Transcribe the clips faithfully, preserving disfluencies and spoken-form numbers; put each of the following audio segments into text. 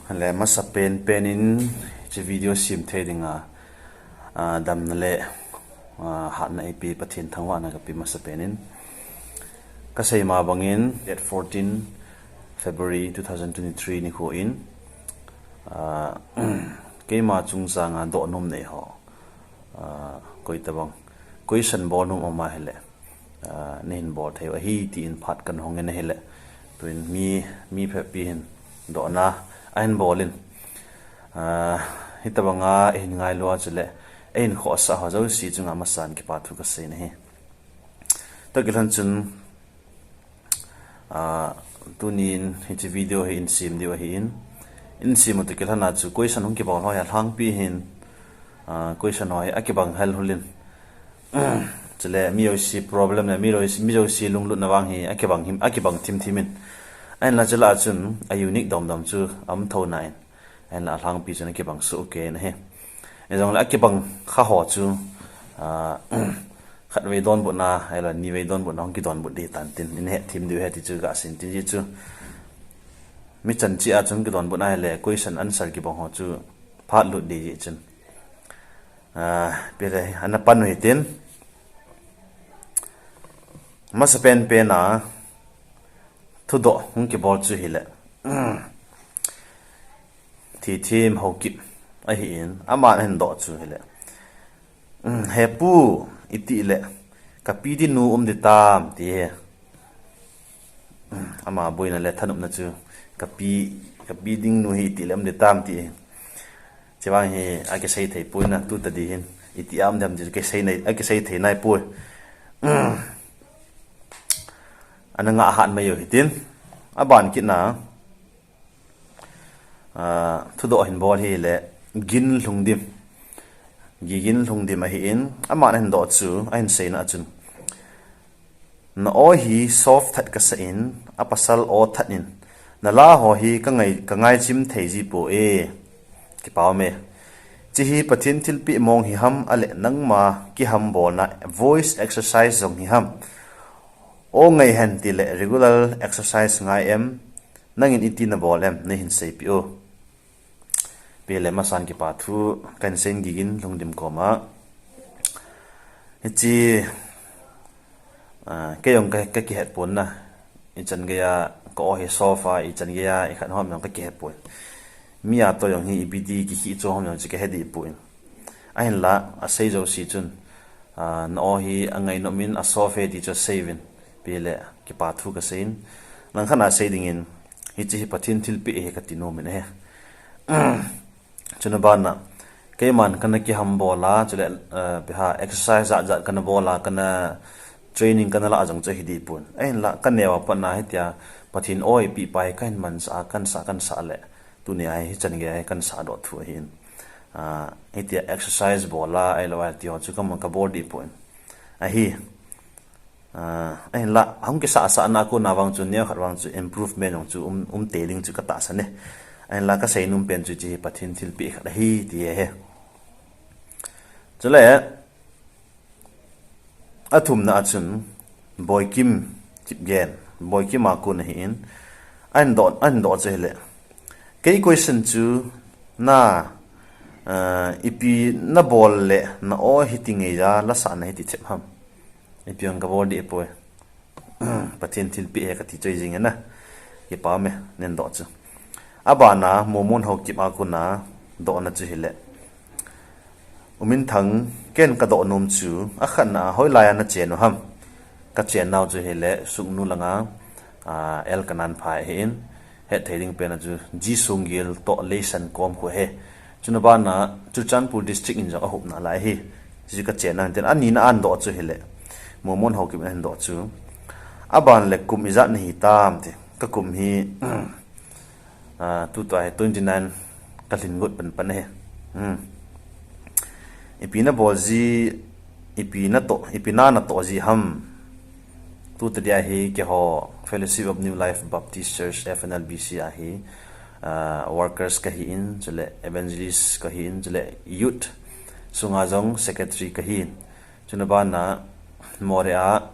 Le masa pen pen in hiche video sem thei dinga, ah, damna le, ah, hatna eipe Pathen thangvahna kape masa pen in. Kasei ma bangin date fourteen February two thousand twenty-three nikho in, ah, keima chungchanga dohnom nei ho, ah, koi tabang question bol nom um ahile, ah, neihin bol thei u ahi tin phat kan hong in ahile. Tuin mi, mi phabep hin dohna ahin bol in. Ah, hitabanga eihin ngailu a chule eihin khohsah ho jouse chunga masan kipa thu kasei in ahi. Toh kilhon chun, ah, tunin hiche video hi in sem diu ahin. In sem u toh kilhon a chu question hung kibol ho hi alhangpi hin, ah, question ho hi akibang hel hul in. Chule mi jouse problem le mi jouse, mi jouse lunglutna vang hi akibang him, akibang thim thim in. Ahinla chule chun a unique dom dom chu aum thou na in. Ahinla alhangpi chun akibang soh kei in ahi. Hijongle akibang kha ho chu, ah, khatvei donbutna, ahinla nivei donbutna hung kidonbut ding tan tin, in hethem diu ahi ti chu kasei in tin, hichu mi chan cheh a chun kidonbutna ahile question answer kibang ho chu phat lut ding ahi chun. Ah, pile, ana pan u hitin. Masa pen pen a thudoh hung kibol chu hile, Thithem Haokip ahin, aman ahin doh chu hile, "He pu, itih le kapi ding nu um ding tam?" ti ahi. Ama boina le thanopna chu, "Kapi, kapi ding nu hi itih le um ding tam?" ti ahi. Chuvang hi akisei thei poi na, tu tadi hin itih a um dem ti kisei nai, akisei thei nai poi. Ana ngah hat mai u hitin. Aban kit na, ah, thudoh ahin bol hile, Gin Lhungdim, Gigin Lhungdim ahin, aman ahin doh chu, ahin seina chun, "Na aw hi soft that kasa in, a pasal aw that in, na la ho hi ka ngai, ka ngaichim thei ji poi. Kipa um e. Hiche hi Pathen thilpeh mong hi ham, ahile nangma kiham bolna voice exercise jong hi ham? Aw ngai hen, tile regular exercise ngai em? Nangin iti na bol em? Neihin seipeh o." Pile masan kipa thu kahin sei in Gigin Lhungdim koma. Hiche, ah, kei jong ka, ka kihet pon na. Ichan geiya ka aw hi soft a, ichan geiya ikhat ham jong ka kihet pon. Mi a toh jong hi ipi ti kikhih chu ham jong chu kahe dih poi. Ahinla, asei jouse chun, ah, na aw hi angai nom in a soft e ti chu asei uvin. Pile kipa thu kasei in. Langkhat a sei dingin, hiche hi Pathen thilpeh ahi kati nom in ahi. Chuna bana, keiman kana kiham bol a, chule, eh, ipi ham, exercise jat jat kana bol a, kana training kana la a jong chu ahi dih pon. Ahinla, ka neo a pat na hitia, Pathen aw eipeh pa hi kahin mansah a, kahin sah, kahin sah le, tuni a hi, hichan geiya hi kahin sah doh thu ahin. Ah, hitia exercise bol a, ahilou a ti ho chu kaman ka bol dih pon. Ahi. Ah, ahinla, ahung kisah sah na a kona vang chu, neokhat vang chu, improvement jong chu, um, um tei ding chu ka tahsan e. Ahinla, kasei nom pen chu, hiche hi Pathen thilpeh khat ahi, ti ahi. Chule, athumna a chun, Boikim Kipgen, Boikim a kon ahin, ahin doh, ahin doh chu hile. Kei question chu, na, ah, ipi na bol le, na aw hiti ngeiya, la sah na hiti thep ham? Ipi jong ka bol dih poi. Pathen thilpeh ahi kati choi jing e na. Kipa um e, nei doh chu. Abana Momon Haokip a kona dohna chu hile. U Minthang, ken ka doh nom chu, akhatna a hoilai a na chen u ham? Ka chen nau chu hile, Sugnu langa, ah, L Kananphai ahin. Het thei ding pen a chu G Songgel toh Leisan kom khu ahi. Chuna bana Churachandpur District in jong ahop nalai ahi. Chu ka chen nau tin, anina a hin doh chu hile. Momon Haokip in ahin doh chu. Aban le kum ijat nahi tam ti. Ka kum hi, ah, tutua hi twenty nine ka lhin got pan pan ahi. Hmm. Ipi na bol ji, ipi na toh, ipi na na toh ji ham? Tuta dia hi keiho Fellowship of New Life Baptist Church, F N L B C a hi, ah, workers kahi in, chule evangelist kahi in, chule youth sunga jong secretary kahi in. Chuna bana Moreh a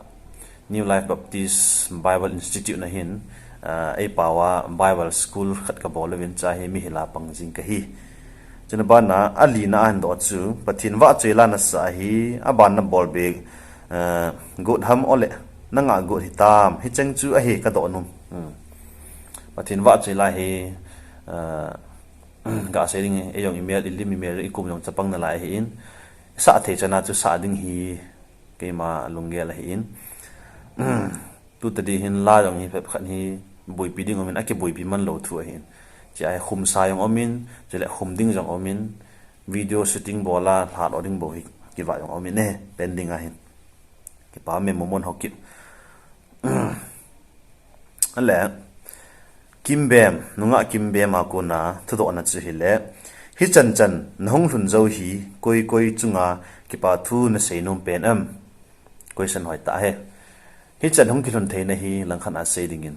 New Life Baptist Bible Institute na hin, Ah, ei pao a Bible school khat kabol uvin, chua hi mi hila pang jing kahi. Chuna bana, alina a hin doh chu, Pathen vahchoi la nasa hi, abana bol beh, ah, got ham ole, nanga got hitam, hicheng chu ahi kadoh nom. Hmm. Pathen vahchoi la hi, ah, gasei ding, ei jong i mel, i lim i mel, i kum jong chapang nalai ahin, sah thei chana chu sah ding hi, keima lunggel ahin. Tutadi hin la jong hi phabep khat hi boipi ding umin, akiboipi man lou thu ahin. Chua hi khumsa jong umin, chule khum ding jong umin, video shooting bol a, lha lo ding bou hi kivah jong umin e, pending ahin. Kipa me Momon Haokip. Ale, Kimbem, nungah Kimbem a kona thudohna chu hile, hichan chan nahung lhun jou hi, koi koi chunga kipa thu nasei nom pen em? Question hoitah ahi. Hichan hung kilhun theina hi langkhat a sei dingin,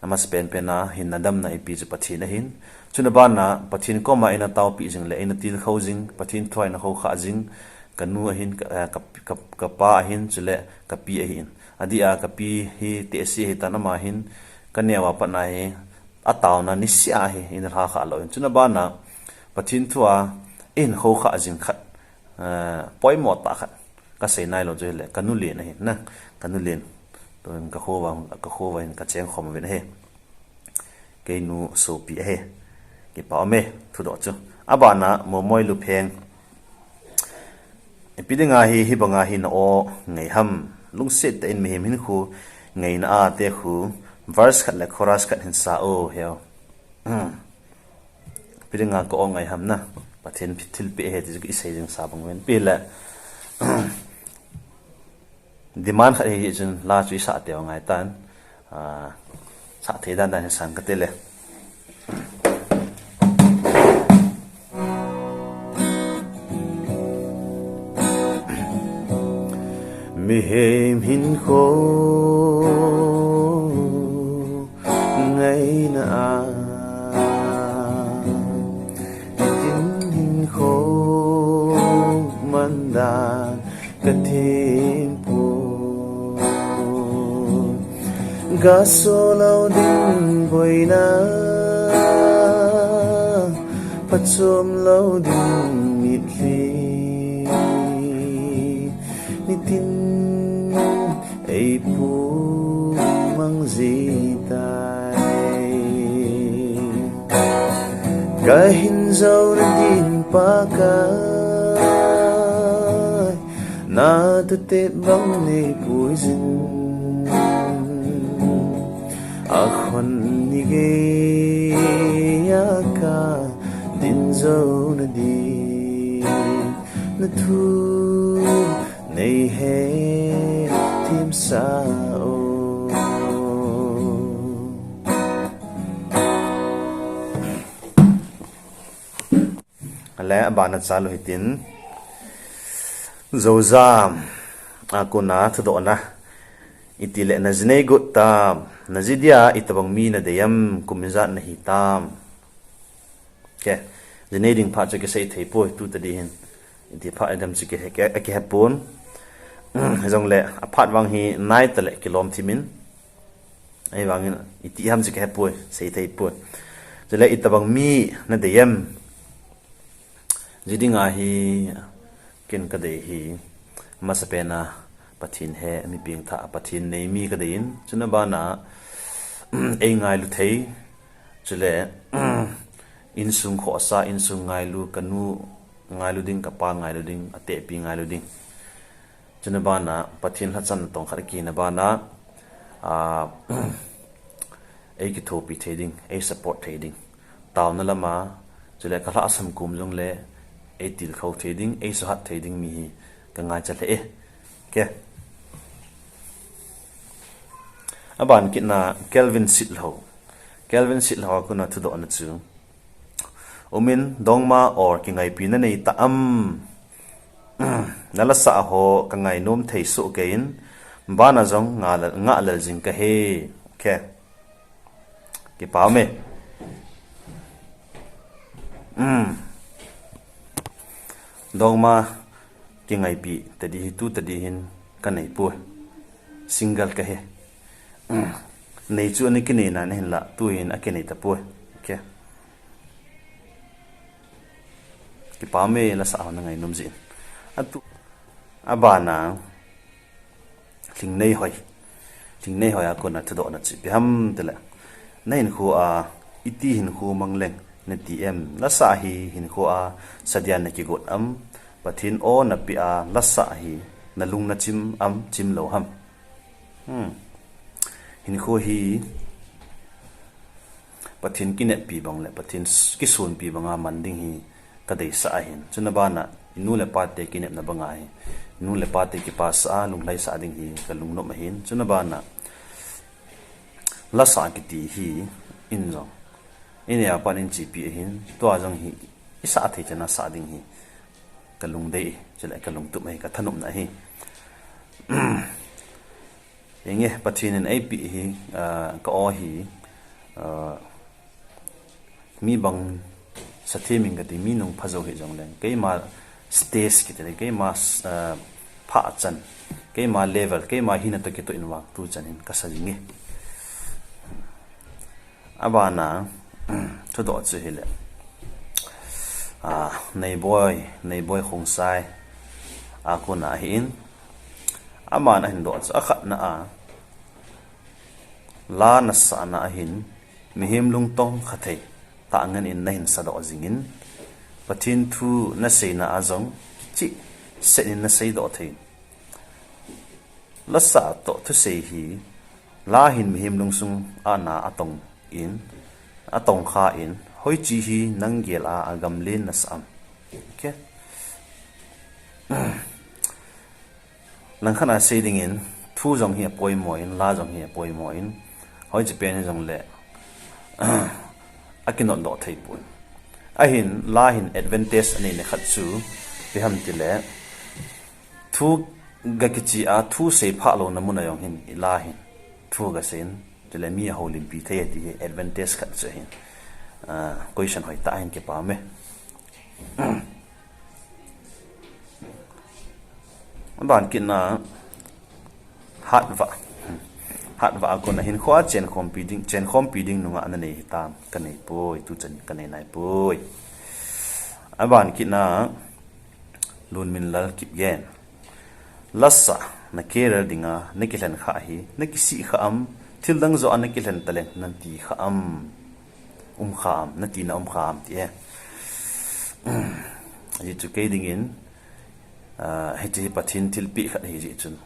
amasapen pen a hin nadamna ipi chu Pathen ahin. Chuna bana Pathen koma ina taopi jing le, ina tilkhou jing, Pathen thua ina khoukhah jing, kanu ahin, ka, eh, ka, ka, kapa ahin, chule kapi ahin. Adeh a kapi hi tehse ahitan, ama hin kaneo a pat na hi ataona niseh a hi ina lhakhah lou in. Chuna bana Pathen thua ihin khoukhah jing khat, eh, poimo tah khat kasei nailou chu hile, kanu Len ahin na, kanu Len. Tuin kakhova, kakhova hin kacheng khom uvin ahi. Keinu sopi ahi. Kipa ume, thudoh chu. Abana, Momoi Lupheng. Ipi dinga hi, hibanga hi na-o ngai ham? Lungset tah in mihem hinkho ngaina a te khu, verse khat le chorus khat hin sa o heo. Hmm. Ipi dinga ka-o ngai ham na? Pathen thilpeh ahi ti chu isei jing sa bang uvin. Ipi le, demand khat hi chun la chu isah teu ngai tan. Ah, sah thei dan dan hi sang kate le. Mihem hinkho ngaina a, tin hinkho mandan ka thempoi. Gaso lou ding boina, phachom lou ding mitlhi, nitin eipu mang jitai. Kahin jouna din Pakai, na tute bang nei puijin, akhon ni geiya ka din jouna din, na thu nei hetthem sa o. Ale, abana chalu hitin. Zozam a kona thudohna. Itile na jinei got tam, na ji dia itobang mi na dei em, kum ijat na hi tam. Ke, jinei ding phat chu kisei thei poi, tutadi hin. Iti phat idam chu kihe, ke, kihe pon. Jongle, aphat vang hi nai tale kilom thimin. Ahivangin, iti ham chu kihe poi, sei thei poi. Chule itobang mi na dei em. Ji dinga hi ken ka dei hi, masapen a Pathen he, mi pengthah Pathen nei mi ka dei in, chuna bana, ei ngailu thei, chule, insung khohsa, insung ngailu, ka nu ngailu ding, ka pa ngailu ding, atehpi ngailu ding. Chuna bana, Pathen lhachan natong khat akina bana, a, ei kithopi thei ding, ei support thei ding. Taona lama, chule ka lhasam kum jongle, ei tilkhou thei ding, ei suhat thei ding mi hi ka ngaicha lheh e. Ke. Aban kitna Kelvin Sitlhou. Kelvin Sitlhou a kona thudohna chu. Umin dongma or kingaipi na nei ta am. Na lasa ho ka ngainom thei soh kei in, bana jong nga lal, nga lal jing ka he. Ke. Kipa me. Um. Dongma kingaipi tadi hi tutadi hin ka nei poi. Single ka he. Um. Nei chu ana kinei na ahinla, tuhin akinei tapoi. Okay. Kipah me, lasa ho na ngainom jeh in. Atu, abana, Lhingneihoiya. Lhingneihoiya kona thudohna chu ipi ham tile, na hinkhoa iti hinkho mang leng nati em? Lasa hi hinkhoa sadia nakigot am? Pathen o napeh a lasa hi nalung nachim am, chim lou ham? Hmm. Hinkho hi Pathen kineppi bang le Pathen s-, kisonpi banga man ding hi kadeisah ahin. Chuna bana, inu le pate kinepna banga hi, inu le pate kipasah a, lunglhaisah ding hi kalungnop ahin. Chuna bana, lasa kiti hi in jong, inei a pat in chepi ahin, tua jong hi isah thei chan a sah ding hi kalungdei, chule kalungtup ahi, kathanopna ahi. Inge, Pathen in eipeh hi, ah, ka o hi, ah, mi bang sa thei min kati, mi nung phajou hi jongleng, keima stage kiti le, keima, ah, phah chan, keima level, keima hina toh kitoh in vang tu chan hin kasa jinge. Abana, thudoh chu hile, ah, Neiboi, Neiboi Khongsai a kona ahin, aman ahin doh chu, akhatna a, la nasahna ahin, mihem lungtong khathei tah ngen in nahin sadoh jingin, Pathen thu naseina a jong kichih set in naseidoh thei. Lasa toh thusei hi, la hin mihem lungsung a na atong in, atongkha in, hoiche hi nang gel a agamlen nasah am? Okay. Langkhat a sei dingin, thu jong hi apoimo in, la jong hi apoimo in, hoiche pen hi jongle, akinotdoh thei pon. Ahin, la hin advantage aneina khat chu, ipi ham tile, thu ga kiche a, thu sei phah louna mun a jong hin, i la hin, thu gasei in, chule mi ahoulimpi thei ati hi advantage khat chu ahin. Ah, question hoitah ahin, kipah me. Aban kitna, hatvah. Hatvah a kona hinkhoa chenkhompi ding, chenkhompi ding nungah nanei hitam? Kanei poi, tuchan kanei nai poi. Aban kitna, Lunminlal Kipgen. Lasa, na career dinga nakilhen kha hi, nakisih kha am, thil dang joh a nakilhen taleng nati kha am? Um kha am, natina um kha am ti e. Ajeh chu kei dingin, ah, hiche hi Pathen thilpeh khat ahi jeh chun,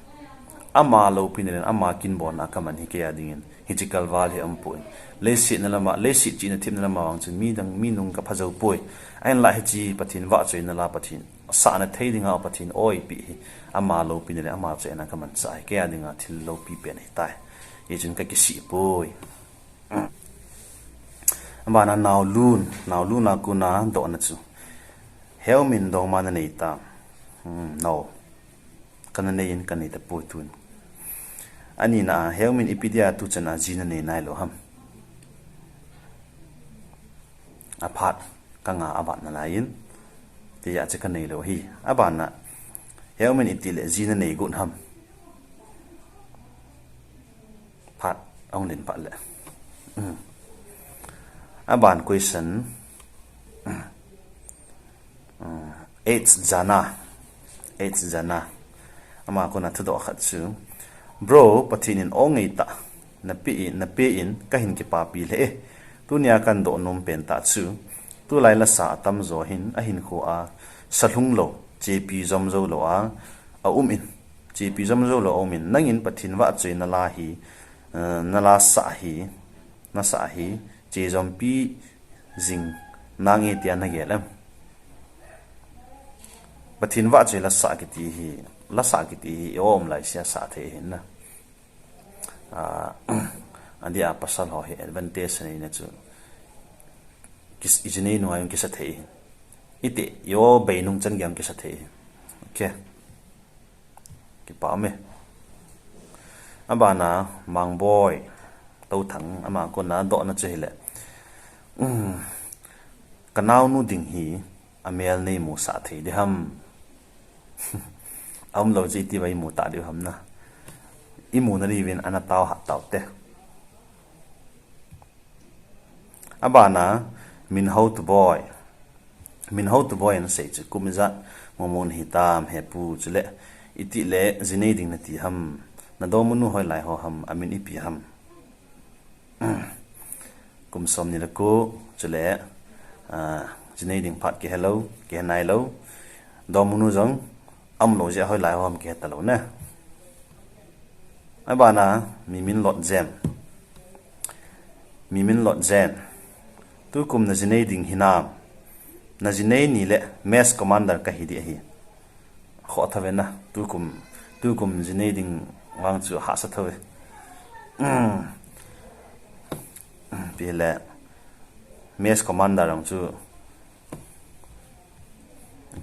ama loupina le ama kinbolna kaman hi kei a dingin hiche kalval hi aumpoi. Leiset na lama, leiset chihna themna lama vang chun midang, mi nung kaphajou poi. Ahinla hiche Pathen vahchoina la, Pathen sahna thei dinga Pathen o eipeh hi, ama loupina le ama choina kamanchah hi kei a dinga thil loupi pen ahitai. Hijeh chun kakisih poi. Abana Naolun, Naolun a kona dohna chu, Heomin dongma nanei tam? Hmm, no. Kana nei in, kanei tapoi tun. Anina a, Heomin ipi dia tuchan a ji nanei nailou ham? Aphat kanga avat nalai in, tia chu kanei lou hi. Abana, Heomin itile ji nanei got ham? Phat, ahung len phat le. Hmm. Aban question. Hmm. H Jana. H Jana. Ama kona thudoh khat chu, Bro, Pathen in o ngeitah napeh in, napeh in kahin kipapi lheh e. Tunia kahin doh nom pen tah chu, tulai lasa atamjo hin ahinkhoa salhung lou, chepi jom jou lou a, aum in, chepi jom jou lou aum in, nangin Pathen vahchoina la hi, eh, nala sah hi, nasah hi, che jompi jing nange tia nagel em? Pathen vahchoi lasa kiti hi, lasa kiti hi i-o um laisea sah thei ahin na. Ah, adeh a pasal ho hi advantage aneina chu, kis-, ijinei nunga jong kisa thei ahin. Iti, i-o bei nung chan gei jong kisa thei ahin. Okay. Kipah me. Abana Mangboi Touthang, ama kona dohna chu hile, um, kanaonu ding hi amel neimusah thei diham? Aumlou chu itiuva imu tah diu ham na. Imu nadiuvin ana tao hat taute. Abana, min houtu boi. Min houtu boi nasei chu kum ijat momo nahi tam hepu chule, itih le jinei ding nati ham. Nadongmanu hoilai ho ham, amin ipi ham. Kum som ni le ko, chule, ah, jinei ding phat kihe lou, kihe nai lou. Dongmanu jong, aum lou jeh a hoilai ho ham kihe talou ne. Abana, mi min lot jen. Mi min lot jen. Tukum na jinei ding hinam. Na jinei ni le mess commander kahi ding ahi. Kho tha ve na, tukum, tukum jinei ding vang chu hahsa tha ve. Pi le, mess commander ang chu,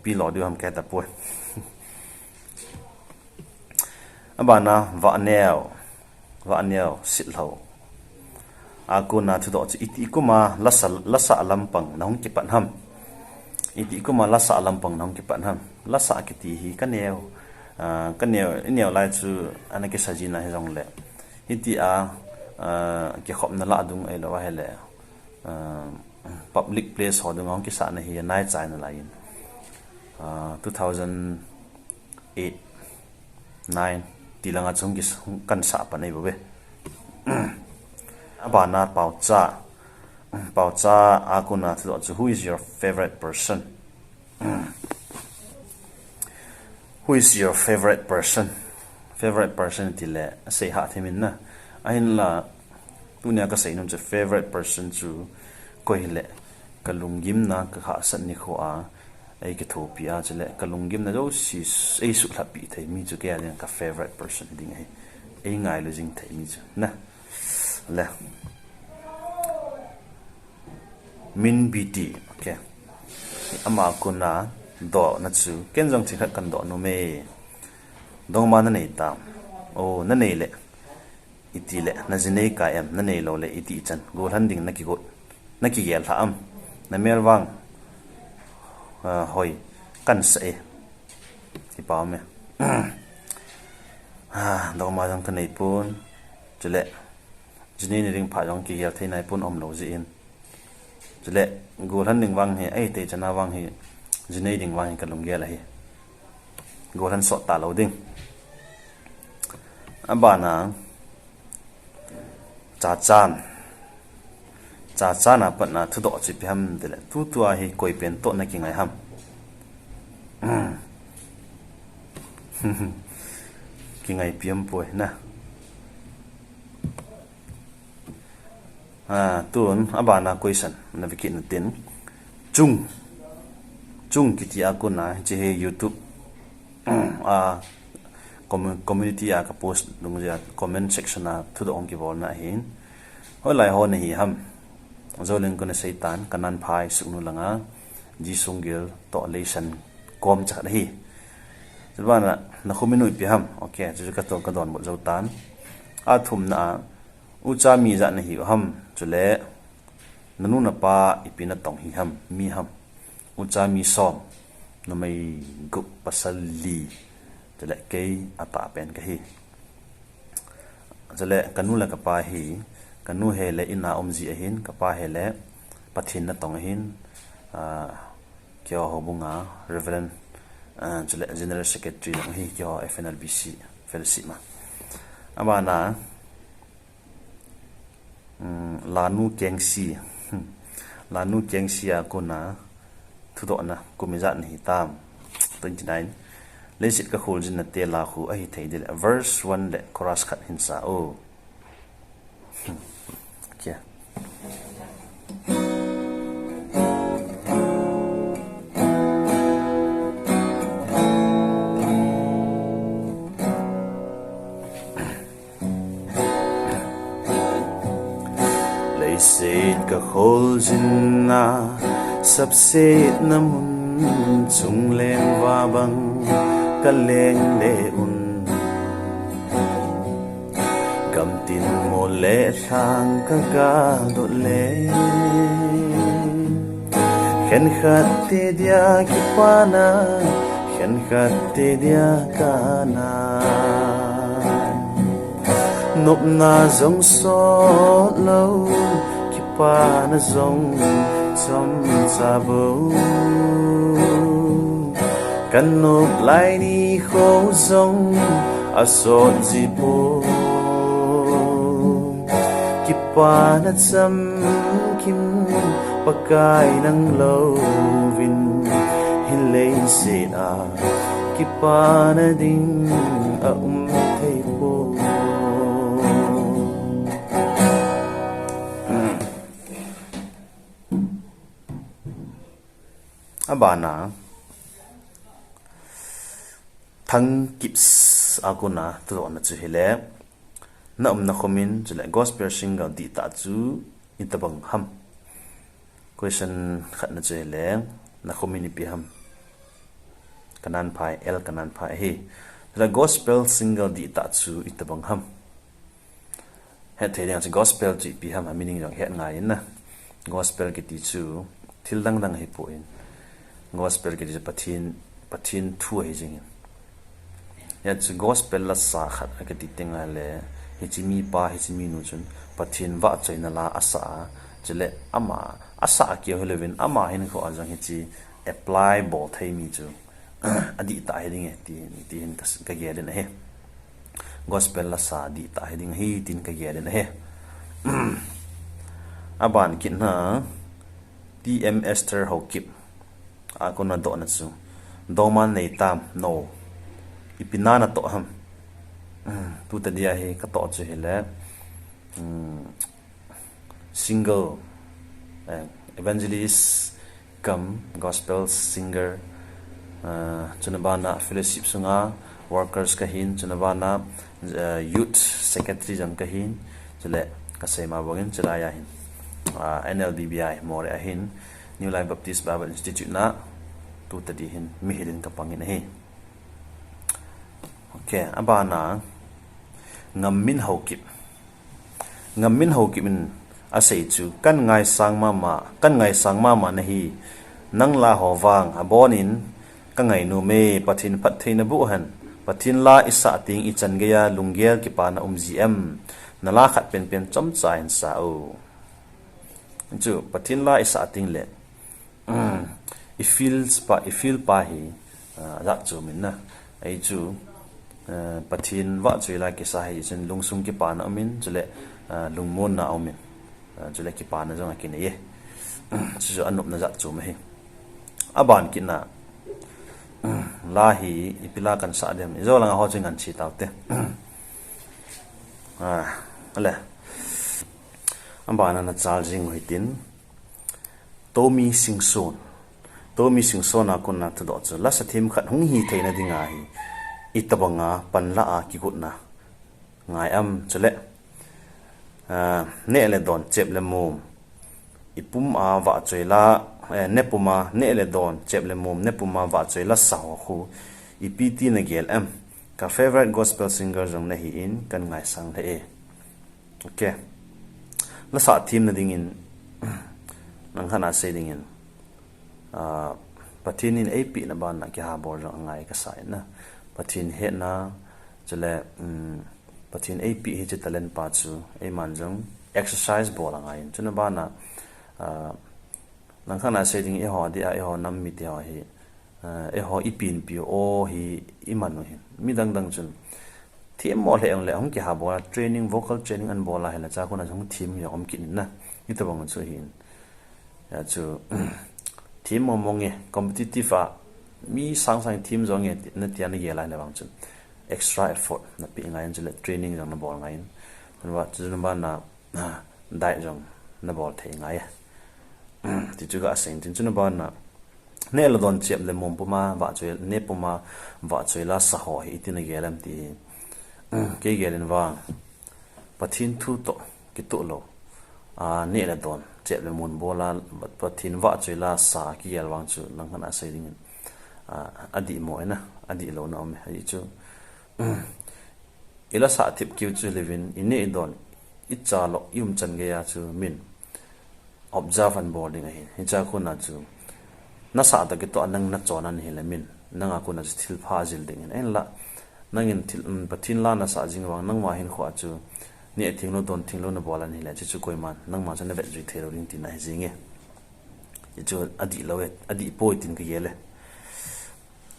pi lo diu ham keta poi. Abana, va neo, va neo, sit lo. Akuna thudoh chu iti kuma lasa, lasa lampang nahung kipat ham. Iti kuma lasa lampang nahung kipat ham. Lasa kiti hi kaneo. Ah, kaneo, ineo lai chu ana kisa jina hi jongle. Hiti a, ah, kikhopna lah dung ahilou ahile. Ah, public place ho dung ahung kisa na hi anai chai nalai in. Ah, two thousand eight, nine, ti langa chung kis-, kan sa pa nei bo be. Abana paocha. Paocha akuna thudoh chu, who is your favorite person? Who is your favorite person? Favorite person ti le, sei ha thimin na. Ahinla, tunia kasei nom chu favorite person chu, koi le, kalunggimna, kahahsat nikho a, ei kithopi a, chule, kalunggimna jouse, ei suhlhapi thei mi chu, kei a ding ka favorite person ding ahi. Ei ngailu jing thei mi chu, na. Le. Min B T, okay. Ama kuna dohna chu, ken jong thil khat kan doh nom e. Dongma nanei tam. O, nanei le. Iti le, na jinei kai em, nanei lou le, iti chan. Gollhan ding nakigot. Nakigel lha am. Na mel vang. Ah, hoi. Kan sa e. Ti pau me. Ah, dongma jong kanei pon. Chule. Jinei ni ding pha jong kigel thei nai pon um lou jeh in. Chule, gollhan ding vang hi, ei, tei chana vang hi, jinei ding vang hi kalunggel ahi. Gollhan sot talou ding. Abana, chachan. Chachan a patna thudoh chu ipi ham tile. Tutua hi koi pen toh nakingai ham. Kingaipi um poi na. Ah, tun, abana question, na vekit na tin. Chung. Chung kiti a kona, hiche hi YouTube. Ah, commu-, community a ka post dungjui a comment section a thudoh hung kibolna ahin. Hoilai ho nahi ham. Jolin kona seitan, Kanan phai, Sugnu langa, Jisunggil, toh Leisan, kom chakhat ahi. Chubana, na khomin u ipi ham. Okay, chu chu ka to ka donbut jou tan. Athumna a, ucha mi ijat nahiu ham. Chule, nanu napa ipi natong hi ham, mi ham. Ucha mi som, numei gup pasal li. Chule kei atah pen kahi. Chule kanu le kapa hi, kanu hi le in a um ji ahin, kapa hi le Pathen natong ahin, ah, keiho houbunga Reverend, ah, chule General Secretary jong ahi, keiho F N L B C fellowship ma. Abana, um, Lanu Kengsi. Lanu Kengsi a kona thudohna kum ijat nahi tam. Twenty nine. Leiset kakholjin nate lakhu ahi thei dile. Verse one le chorus khat hin sa o. Kia. Leiset kakholjin na, sapsetna mun chungleng va bang kaleng le un. Gamtin mo le lhang ka kal dot le. Khenkhat te dia kipana, khenkhat te dia kana. Nopna jong sot lou, Kipana jong chomcha bou, kanop lai nikho jong asot ji poi. Kipana chamkim, Pakai nang louvin hileiset a kipana ding aum thei poi. Abana, Thangkip a kona thudohna chu hile, na umna khomin chule gospel single dihtah chu itobang ham? Question khatna chu hile, na khomin ipi ham? Kanan phai, L Kanan phai ahi. Chule gospel single dihtah chu itobang ham? Hetthei ding chu gospel chu ipi ham, a meaning jong het ngai in na. Gospel kiti chu thil dang dang ahipoi. Gospel kiti chu Pathen, Pathen thu ahi jingin. Hiche gospel lasa khat akiti teng ahile, hiche mipa, hiche minu chun Pathen vahchoina la asa a, chule ama asah keu hilouvin, ama hinkhoa jong hiche apply bol thei mi chu adihtah hi ding e, ti, ti hin ka, kagel in ahi. Gospel lasa dihtah hi ding ahi, tin kagel in ahi. Aban kitna, T M Esther Haokip a kona dohna chu, dongma neitam, no, ipi na natoh ham? Tuta dia hi katoh chu hile, single, eh, evangelist cum gospel singer, eh, chuna bana fellowship sunga workers kahin, chuna bana, eh, youth secretary jong kahin, chule kasei ma bangin chulai a hin, ah, N L B B I Moreh a hin, New Life Baptist Bible Institute na tuta di hin mihil in kapangin ahi. Ok, abana, Ngammin Haokip. Ngammin Haokip in asei chu, kan ngaisang mama, kan ngaisang mama nahi, nang la ho vang abonin, ka ngainom e, Pathen phattheina boh hen, Pathen la isah teng ichan geiya lunggel kipana um ji em, na la khat penpen chomcha hin sa o. Chu Pathen la isah teng le, um, i feel pa, i feel pa hi, ah, jat chom in na. Ahi chu, ah, Pathen vahchoi la kisa hi chun lungsung kipana um in, chule, ah, lungmonna um in, ah, chule kipana jong akinei e. Chu chu anopna jat chom ahi. Aban kitna, la hi ipi la kan sah dem, ijo langa ho chu ngan chi taute. Ah, ale. Abana nachal jing u hitin, Tommy Singson. Tommy Singson a kona thudoh chu, lasa themkhat hung hi theina dinga hi itobanga panla a kigotna ngai am, chule, ah, neh le don, chep le mom, ipum a vahchoi la, eh, nepum a, neh le don, chep le mom, nepum a vahchoi lasa ho khu ipi ti nagel em? Ka favourite gospel singer jong nahin kan ngaisang lheh e. Ok. Lasa themna dingin, nang khat a sei dingin, ah, Pathen in eipehna bana kihabol jong angai kasa in na. Pathen hetna, chule, um, Pathen eipeh hiche talent pa chu eiman jong exercise bol angai in. Chuna bana, ah, nang khat a sei ding, eiho dia, eiho nam mite ho hi, ah, eiho ipinpi u hi iman u hin. Midang dang chun themmo lheh jongle hung kihabol a, training, vocal training anabol a, hile chua kona hung them jong um kit in na. Hitobang chu ahin. Hijeh chun, themmo mong e, competitive a, mi sang sang them jong e, natia nagel a hile vang chun, extra effort napeh ngai in, chule training jong nabol ngai in. Chuna bana, ah, diet jong nabol thei ngai e. Ti chu kasei in tin, chuna bana, neh le don, chep le mom puma vahchoi, nepum a vahchoi lasa ho hi iti nagel em ti hi. Kei gel in vang, Pathen thu toh kitoh lou, ah, neh le don, chep le mom bol a, Pathen vahchoi lasa kigel vang chu nang khat a sei dingin, ah, adih mo e na, adih louna um e, hijeh chun, ilasa thip keu chu hilouvin, ineh idon, ichalou, iumchan geiya chu min observe anabol ding ahi. Hichea kona chu, nasah toh kitoh a nang nachon ahile min, nanga kona chu thilpha ajil ding ahi. Ahinla, nangin thil, um, Pathen la nasah jing vang, nangma hinkhoa chu, neh theng lou, don theng lou nabol a ahile, chuchu koiman nangma chu navet jui thei lou ding tina hi jing e. Chuchu adih lou e, adih poi tin kagel e.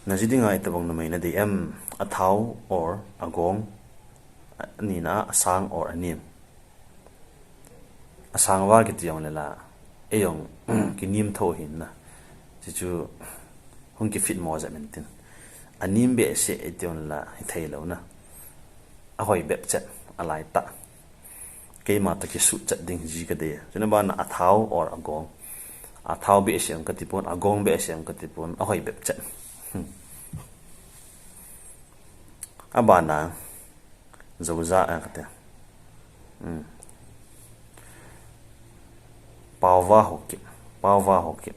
Naji dinga itobang numei nadei em? Athao or agong, anina asang or anem. Asang val kiti jong le la, ei jong kinim tho hin na. Chuchu hung kifit mo jep in tin. Anem behseh iti jong le la, hithei lou na. Ahoi bep chet, alai tah. Keima toh kisuh chet ding ji kadei. Chuna bana athao or agong. Athao behseh jong kati pon, agong behseh jong kati pon, ahoi bep chet. Abana, Zoza a kati. Hmm. Paova Haokip, Paova Haokip.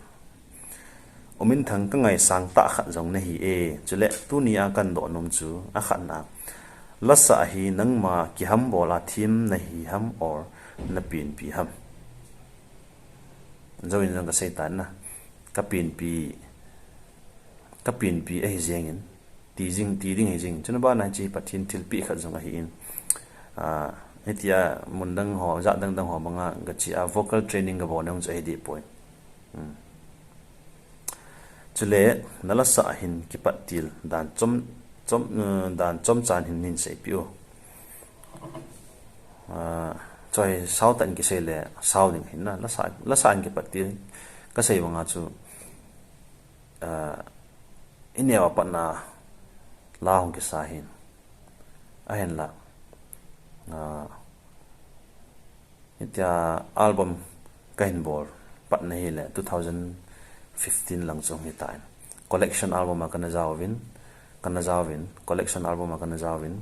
U Minthang, kangaisang tah khat jong nahi e. Chule, tunia kadoh nom chu, akhatna. Lasa hi nangma kiham bol a thim nahi ham or napenpi ham? Join jong kasei tan na. Kapenpi, kapenpi ahi jengin. Ti jing, ti ding hi jing. Chuna bana hiche Pathen thilpeh khat jong ahin. Ah, hitia mun dang ho, jat dang dang ho banga gache a vocal training gabol nung chu ahi deh poi. Hmm. Chule, nalasa hin kipat til dan chom, chom, eh, dan chomchan hin neiseipeh u. Ah, choi sao tan kisei le, sao ding hin na, lasa, lasa hin kipat til. Kasei banga chu, ah, ineo a patna la hung kisa hin. Ahinla, ah, hitia album kahin bol patna hile two thousand fifteen lang chu hitan. Collection album a kana jaovin, kana jaovin, collection album a kana jaovin,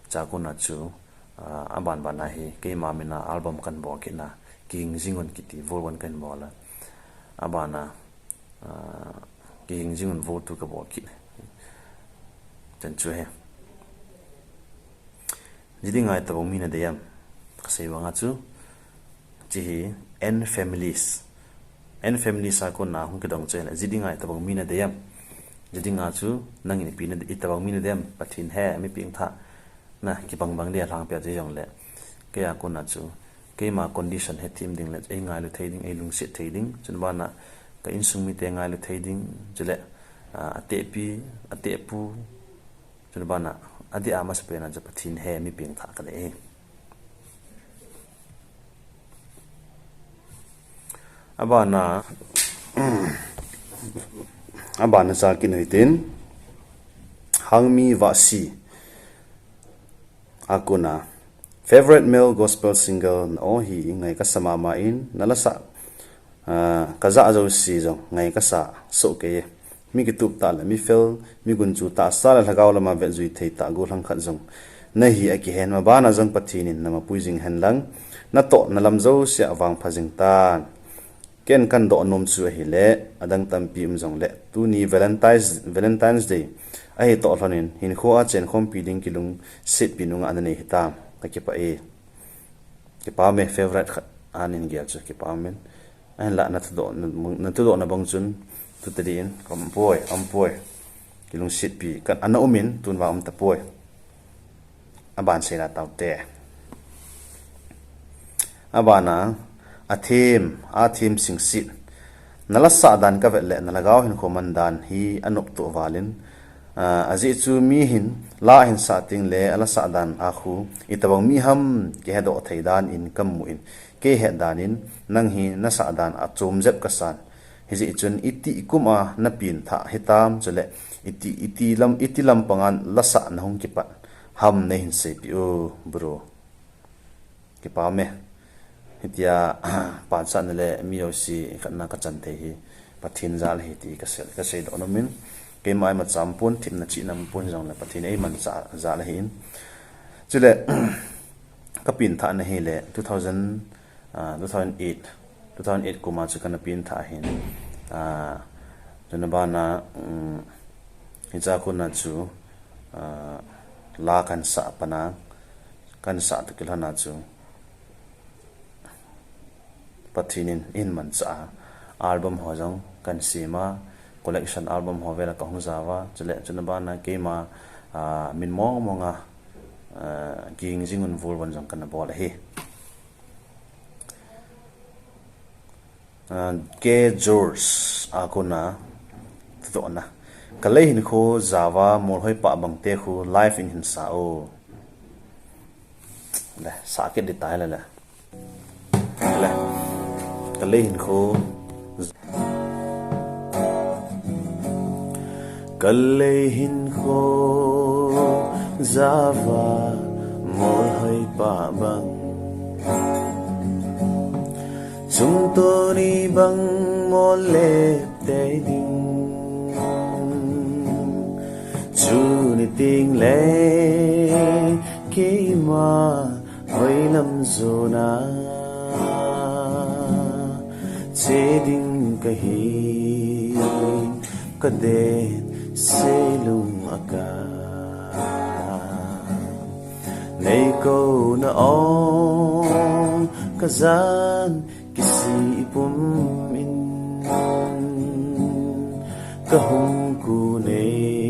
chua kona chu, ah, aban bana hi keima mina album kahin bol kitna, Kihing Jingun kiti, vol one kahin bol a. Abana, ah, Kihing Jingun vol two kabol kit. Chan chu hi. Ji dinga itobang mi nadei em? Kasei banga chu, hiche hi N Families. N Families a kona hung kidong chu hile, ji dinga itobang mi nadei em? Ji dinga chu nangin ipi na, itobang mi nadei em? Pathen he, mi pengthah. Na, kibang bang dia lhangpia chu jongle. Keia kona chu, keima condition hethem ding le, eingailu thei ding, eilungset thei ding. Chun bana, ka insung mite ngailu thei ding. Chule, ah, atehpi, atehpu, Chun bana, adeh a masapen a chu Pathen he mi pengthah kadei. Abana, abana cha kit u hitin, Hangmi Vahsi a kona, favourite male gospel singer na o hi ngai kasa mama in, na lasa, ah, kajah jouse jong ngai kasa soh kei e. Mi kitup tah le mi fel, mi gunchu tahsa le lhagao lama vetjui thei tah gollhang khat jong nahi akihen, mabana jong Pathen in namapui jing hen lang, natohna lam jouse a vangpha jing tan. Ken kadoh nom chu ahile, adang tampi um jongle, tuni Valentine's, Valentine's Day ahi toh lhonin, hinkhoa chenkhompi ding kilungsetpi nungah nanei hitam, kakipah e. Kipa ume, favourite khat ahin gel chu, kipa umin. Ahinla nathudoh, na, nathudohna bang chun, thutadi in, ka um poi, um poi. Kilungsetpi, ka ana umin, tun vang um tapoi. Aban seina taute. Abana, Athem, Athem Singsit. Na lasah dan kavet le, na lhagao hinkho man dan hi anoptoh valin. Ah, ajeh chu mi hin, la ahin sah teng le, ala sah dan a khu, itobang mi ham, kihedoh thei dan in kamu in. Kei het dan in, nang hi nasah dan a chom jep kasan. Hijeh chun iti kum a napenthah hitam chule, iti, iti lam, iti lampang a lasah nahung kipat ham neihin seipeh u, bro. Kipa ume. Hitia, pansatna le mi jouse khatna kachan thei hi Pathen jal ahi ti kasei, kaseidoh nomin. Keima imacha umpon, themna chihna umpon jongle Pathen in eimanchah jal ahin. Chule, kapenthahna hile, two thousand, ah, two thousand eight, two thousand eight kuma chu kana penthah ahin. Ah, tuna bana, um, hiche kona chu, ah, la kahin sah pana, kahin sah toh kilhona chu Pathen in eihin manchah a, album ho jong kahin sem a, collection album ho vela kahung jao a, chule, chuna bana keima, ah, min mong mong a, Ah, ging jing un vul von jong kana bol ahi. Ah, K George a kona thudohna. Ka lei hinkho java molhoi pah bang te khu live in hin sa o. Le, sa kit di tai le le. Le. Ka lei hinkho. Ka lei hinkho java molhoi pah bang. Sum tuni bang mol le tei ding. Chu nitin le keima hoilam jona che ding kahi, ka den seilung a ka nei ko na ong ka jan kisi i pum in ka hung ku nei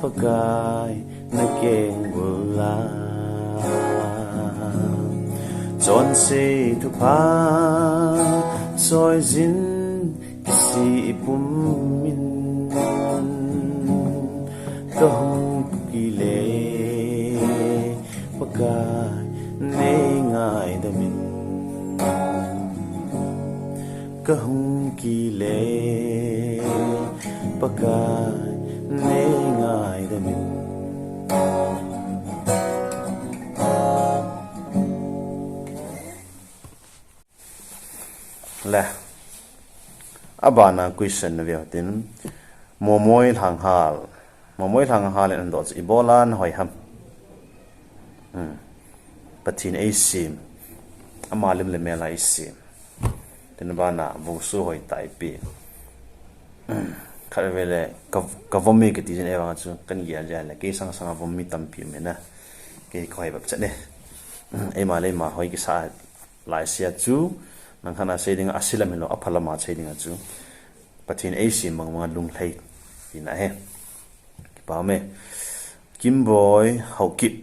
Pakai na keng bul la. Chonse thupha soi jin kisi i pum in ka hung kile Pakai nei ngaidam in. Ka hung kile Pakai nei ngaidam in. Le. Abana question na veu tin. Momoi lhanghal. Momoi lhanghal in an doh chu ibola na hoi ham. Hmm. Pathen ei sim. Ama lim le mel a ei sim. Tin bana vusu hoi tai pi. Khat vele ka, ka vom mi kiti jin e vang chu kan gia ja le. Kei sang sang a vom mi tampi um e na. Kei ka hoi bap chat ne. Eima le eima hoi kisa lai sia chu, nang khan a sei ding a, a silam hilo, a phalam a sei ding a chu. Pathen ei sim mang mang a lunglhai, tina he. Kipa me. Kimboi Haokip.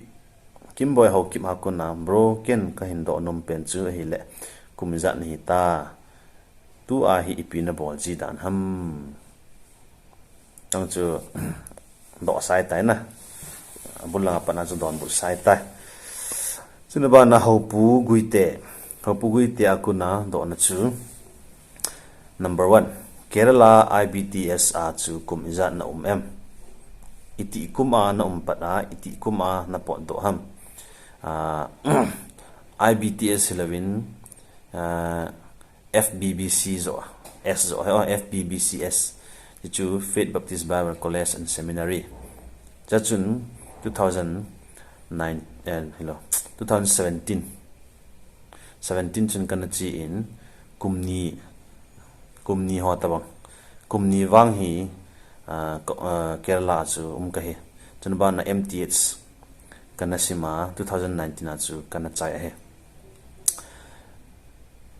Kimboi Haokip a kona, bro ken ka hin doh nom pen chu ahile. Kum ijat nahi ta. Tu a hi ipi na bol ji dan ham. Tang chu doh sai tai na. Bul langa pat na chu donbut sai tai. Chuna bana Hopu Guite. Hopu Guite a kona dohna chu. Number one. Kerala I B T S a chu kum ijat na um em. Iti kum a na um pat a, iti kum a na potdoh ham. Ah, I B T S hilovin, ah, F B B C jo, S jo, he, oh, F B B C S. Ti chu Faith Baptist Bible College and Seminary. Cha chun two thousand nine, eh, hello, two thousand seventeen. Seventeen chun kana che in kum ni, kum ni ho tabang. Kum ni vang hi, ah, ko-, ah, Kerala chu um kahi. Chun bana M T H kana sima two thousand nineteen a chu kana chai ahi.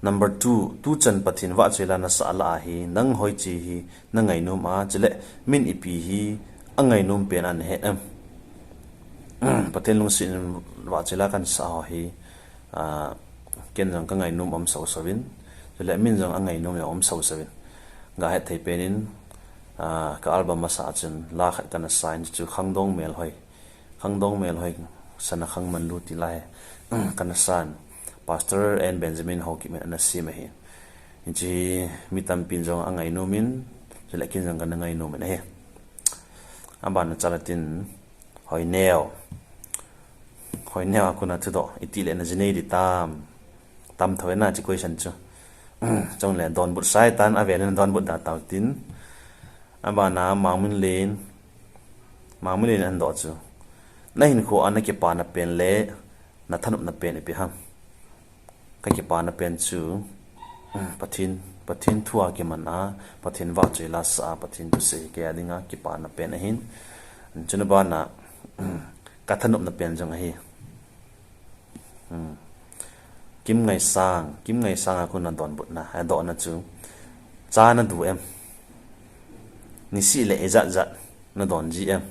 Number two, tuchan Pathen vahchoi la nasa la ahi, nang hoiche hi na ngainom a, chule min ipi hi angainom pen ahi em. Pathen lungset in vahchoi la kansa ho hi, ah, ken jong ka ngainom um soso vin, chule min jong angainom jong um soso vin. Gahet thei pen in, ah, ka album masa chun la khat kana sa in chu Khangdong Melhoi. Khangdong Melhoi sana khang manlu ti lai. Kana san. Pastor N Benjamin Haokip in ana sem ahi. Hiche mi tampin jong angainom in, chule ken jong kana ngainom in ahi. Abana Chalatin Hoineo. Hoineo a kona thudoh. Iti le na jinei di tam. Tam thou na chi question chu. Chong le donbut sai tan a ve le donbut da tau tin. Abana Mangminlen. Mangminlen an doh chu. Na hinkho a na kipana pen le na thanopna pen ipi ham. Ka kipana pen chu, Pathen, Pathen thu a kiman a, Pathen vahchoi la sa a, Pathen thusei kei a dinga kipana pen ahin. Chuna bana, ka thanopna pen jong ahi. Hmm. Kim Ngaisang, Kim Ngaisang a kona donbutna, a dohna chu. Cha na du em. Nisih le ijat jat na don ji em.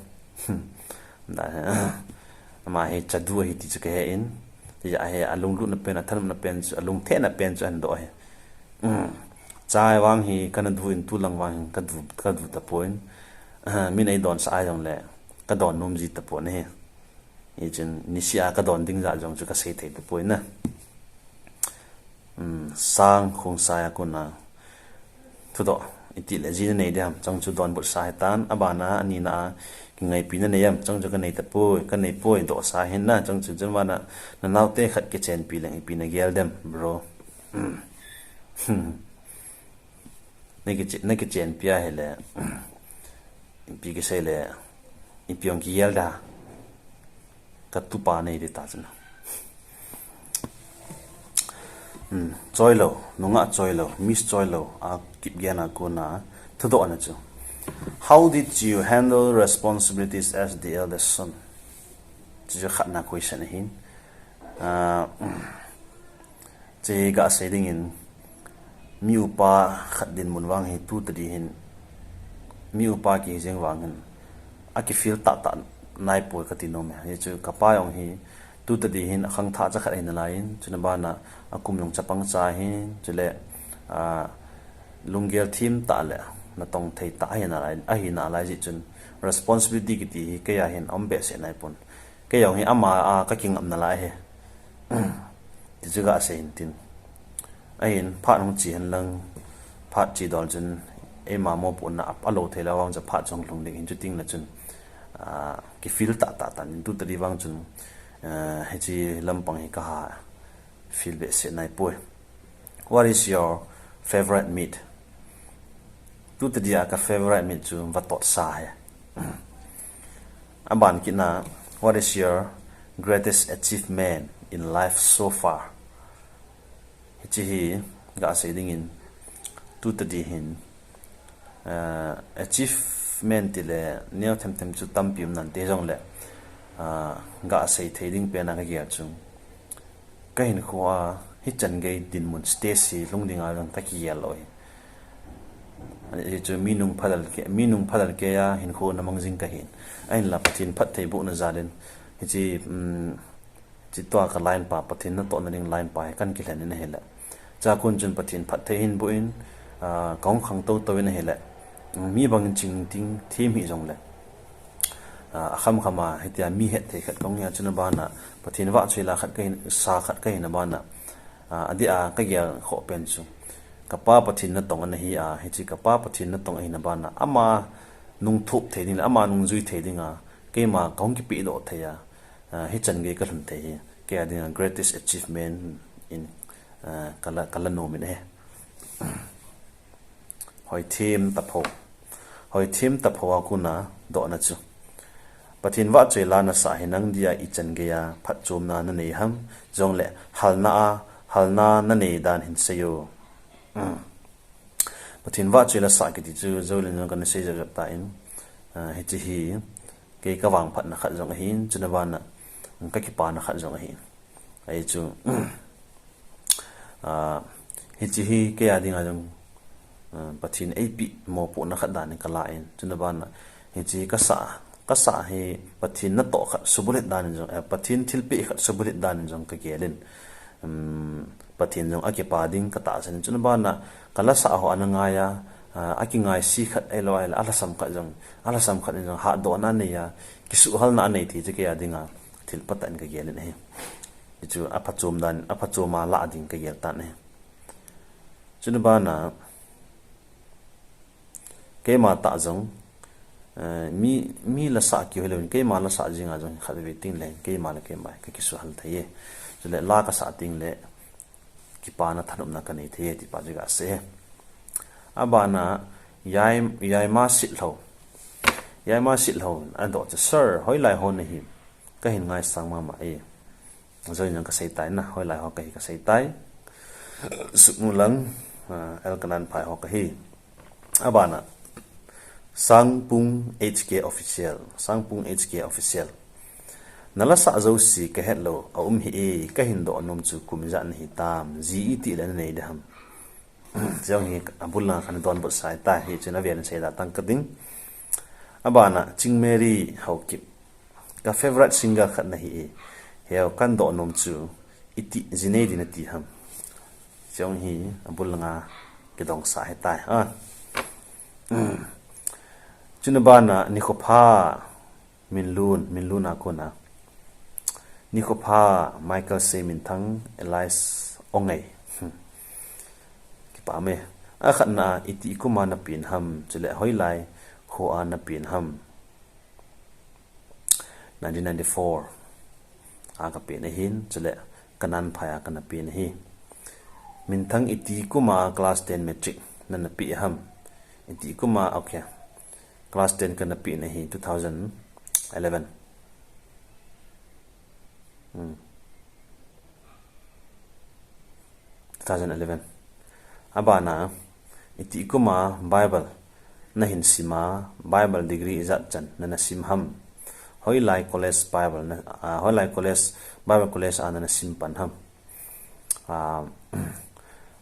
Da, Ama hi chadu ahi ti chu kahe in. Ti ahi, alunglutna pen, athanopna pen chu, alungthehna pen chu ahin doh ahi. Chai vang hi kana du in, tulang vang hi kadu, kadu tapon. Min eidonsah ahi jongle kadon nom ji tapon ahi. Hichun nisea kadon ding jat jong chu kasei thei tapon na. Sang Khongsai a kona thudoh itile ji nanei diham, chang chu donbut sa hitan, abana anina a kingaipina nei am, chang chu kanei tapoi, kanei poi, dohsa hin na, chang chu chun vana nanaote khat kichenpi leng ipi nagel dem, bro. Nakiche-, nakichenpi ahile, ipi kisei le, ipi ong kigel da. Katupa nei dita chun. Choilou, nungah Choilou, Miss Choilou a kipgen a kona thudohna chu, "How did you handle responsibilities as the eldest son?" Chu chu khatna question ahin. Che gasei dingin, mi upa khat dinmun vang hi tutadi hin, mi upa kihi jeng vang hin akifeel tahtah naipoi kati nom e. Hichu kapa jong hi tutadi hin akhangthah cha khat ahi nalaiyin, chuna bana akum jong chapang cha ahin, chule lunggel thim tah le natong thei tah ahi nalai, ahi nalai jeh chun responsibility kiti hi keiya hin aum behseh naipon. Kei jong hi ama a kakingap nalai ahi. Ti chu gasei hin tin. Ahin phat hung che hen lang, phat che dol chun eima mopohna alou thei lou vang chu phat chu hung lhung ding hin, chuting le chun kifeel tahtah tan in tutadi vang chun hiche lampang hi kaha feel behseh naipoi. What is your favorite meat? Tutadi a ka favorite meat chu vatotsa ahi. Aban kitna, what is your greatest achievement in life so far? Hiche hi gasei dingin, tutadi hin achievement tile neo themthem chu tampi um nante jongle, gasei thei ding pen a kagel chu kahinkho a hichan gei dinmun stage hi lhung dinga jong kakigel lou hi. Hichu mi nung phalal kei, mi nung phalal keiya hinkho namang jing kahin, ahinla Pathen phattheibohna jal in hiche, hiche tua ka line pa, Pathen natohna ding line pa hi kan kilhen in ahile, chakon chun Pathen phatthei hin boh in, kahung khangtou tou in ahile, mi bangin chingting them hih jongle, akhamkham a hitia mi hetthei khat kahung hi a, chuna bana Pathen vahchoila khat kahi, sa khat kahina bana, adeh a kagel khoh pen chu, kapa Pathen natong ana hi a, hiche kapa Pathen natong ahina bana ama nungthop thei ding le ama nungjui thei dinga keima kahung kipehdoh thei a, hichan gei kalhun thei hi keia dinga greatest achievement in kala, kala nom in ahi. Hoithem taphou. Hoithem taphou a kona dohna chu, Pathen vahchoila nasah hi nang dia ichan geiya phatchomna nanei ham, jongle halna a, halna nanei dan hin seiyo. Pathen vahchoila sah kiti chu jolen jong kana sei jep jep tan, hiche hi kei kavangphatna khat jong ahin, chuna bana kakipana khat jong ahin. Ahi chu, hiche hi keia dinga jong Pathen eipeh mopohna khat dan in kala in, chuna bana hiche kasah, kasah hi Pathen natoh khat subulhit dan in jong, Pathen thilpeh khat subulhit dan in jong kagel in, Pathen jong akipa ding katahsan in, chuna bana kalasah ho ana ngaiya, akingaise khat ahilou ahile alhasam khat jong, alhasam khat in jong hatdohna aneiya, kisuhhalna anei thei chu keia dinga thil phatah in kagel in ahi. Hichu aphachom dan, aphachom a lah ding kagel tan ahi. Chuna bana keima tah jong, mi, mi lasah kihoi louvin keima lasah jenga jong khatvei tengle keima le keima kakisuhhal thei e. Chule la kasah tengle kipana thanopna kanei thei e ti pa chu gasei e. Abana Yai, Yaima Sitlhou. Yaima Sitlhou in adoh chu, Sir, hoilai ho nahi? Kahin ngaisang mama e. Join jong kasei tai na, hoilai ho kahi kasei tai. Suknu lang, Elkanan phai ho kahi. Abana Sangpung H K Official, Sangpung H K Official. Nalasah jouse kahetlou aum hih e, kahin doh nom chu kum ijat nahitam, ji itih le nanei diham? Jong hi abul langa kana donbut sa tai, hichun avel in seidah tang kading. Abana Chingmeri Haokip. Ka favorite singer khat nahi e. Heo kan doh nom chu iti jinei din ati ham. Chong hi abul nga kidong sa hetai. Ah. Chuna bana nikho pha Minlun, Minlun a kona. Nikho pha Michael Se Minthang, Elias Ongei. Hmm. Kipa me. A khatna iti kuma na pin ham, chule hoilai kho a na pin ham. nineteen ninety-four a ka pin ahin, chule Kanan phai a ka na pin ahi. Minthang iti kuma class ten matric na na pi ham. Iti kuma, okay. Class ten ka na pi na hi two thousand eleven. Hmm. two thousand eleven. Abana, iti kuma Bible na hin sima, Bible degree ijat chan na na sim ham. Hoilai college Bible na, ah, hoilai college, Bible college a na na sim pan ham. Ah,